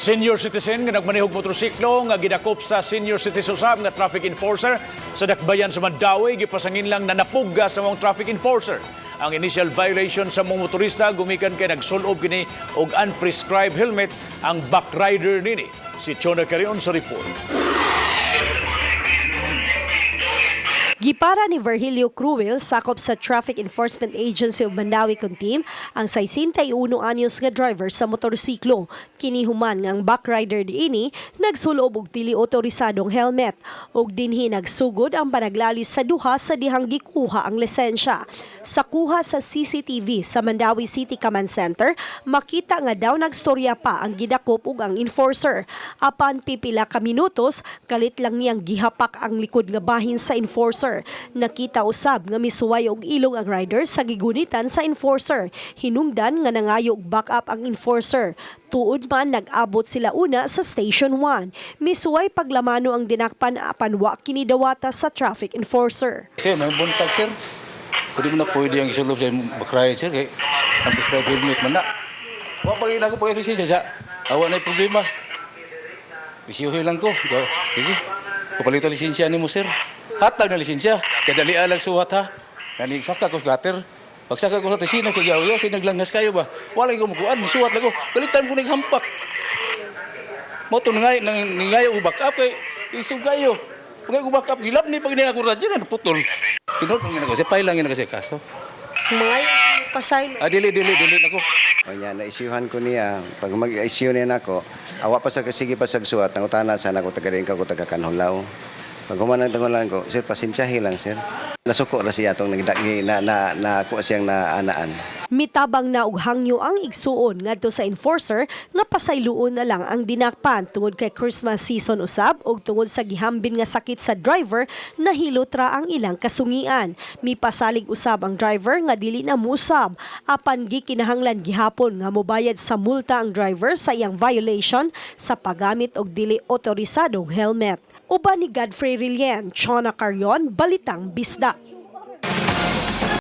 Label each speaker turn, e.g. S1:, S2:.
S1: Senior citizen nga nagmanehog motorsiklo nga gidakop sa senior citizen usab nga traffic enforcer sa Dakbayan sa Mandaue, gipasangin lang nanapugga sa mga traffic enforcer. Ang initial violation sa mga motorista gumikan kay nagsulob kini og unprescribed helmet ang backrider nini. Si Chona Carion sa report.
S2: Gipara ni Virgilio Cruel, sakop sa Traffic Enforcement Agency of Mandaue Team, ang 61 anyos nga driver sa motorsiklo. Kini human nga ang backrider niini nagsulob og dili otorisadong helmet ug dinhi nagsugod ang panaglalis sa duha sa dihang gikuha ang lisensya. Sa kuha sa CCTV sa Mandaue City Command Center, makita nga daw nagstorya pa ang gidakop ug ang enforcer. Apan pipila ka minutos, kalit lang niyang gihapak ang likod nga bahin sa enforcer. Nakita usab nga misuway og ilong ang rider sa gigunitan sa enforcer. Hinungdan nga nangayo og backup ang enforcer. Tuod man nag-abot sila una sa Station 1. Misuway paglamano ang dinakpan apan wa kini dawata sa traffic enforcer.
S3: Sir, may buntag, sir. Kung di mo na pwede ang isulob sa bakrayan, sir. Kay ang prescribed helmet man na. Wa pa ko pag lisensya sa awa na problema. Bisiyuhin lang ko. Ikaw, sige. Kapalito lisensya nimo, sir. Hatag na lisensya. Kaya dali alag suwat ha. Nani saka ko sa gutter. Pagsaka ko sa tesina sa yaw, yaw, sinaglangas kayo ba? Wala ko mukuan, suwat lang ko. Kalitan ko naghampak. Mo to ngay nang ningayo og back up kay isog kayo. Pag ko back up gilab ni pag niya ako radyo na putol. Tinuod man ko siya pailang na kasi kaso.
S2: Mga pasaylo.
S3: Ah, dili dili dili nako.
S4: O niya, na-issuehan ko niya. Pag mag-issue niya nako, awa pa sa sige pa sa suwat, nangutana sana ko taga rin ka ko taga Kanhulaw. Pag human ang tangulan ko, "Sir, pasensyahi lang, sir." Nasuko ra siya atong nagdagi na na na ko siyang naanaan.
S2: Mitabang na og hangyo ang igsuon ngadto sa enforcer nga pasayloon na lang ang dinakpan tungod kay Christmas season usab ug tungod sa gihambin nga sakit sa driver, nahilot ra ang ilang kasungian. Mipasalig usab ang driver nga dili na muusab apan gikinahanglan gihapon nga mobayad sa multa ang driver sa iyang violation sa paggamit og dili otorisadong helmet. Uban ni Godfrey Rilien, Chona Carion, Balitang Bisdak.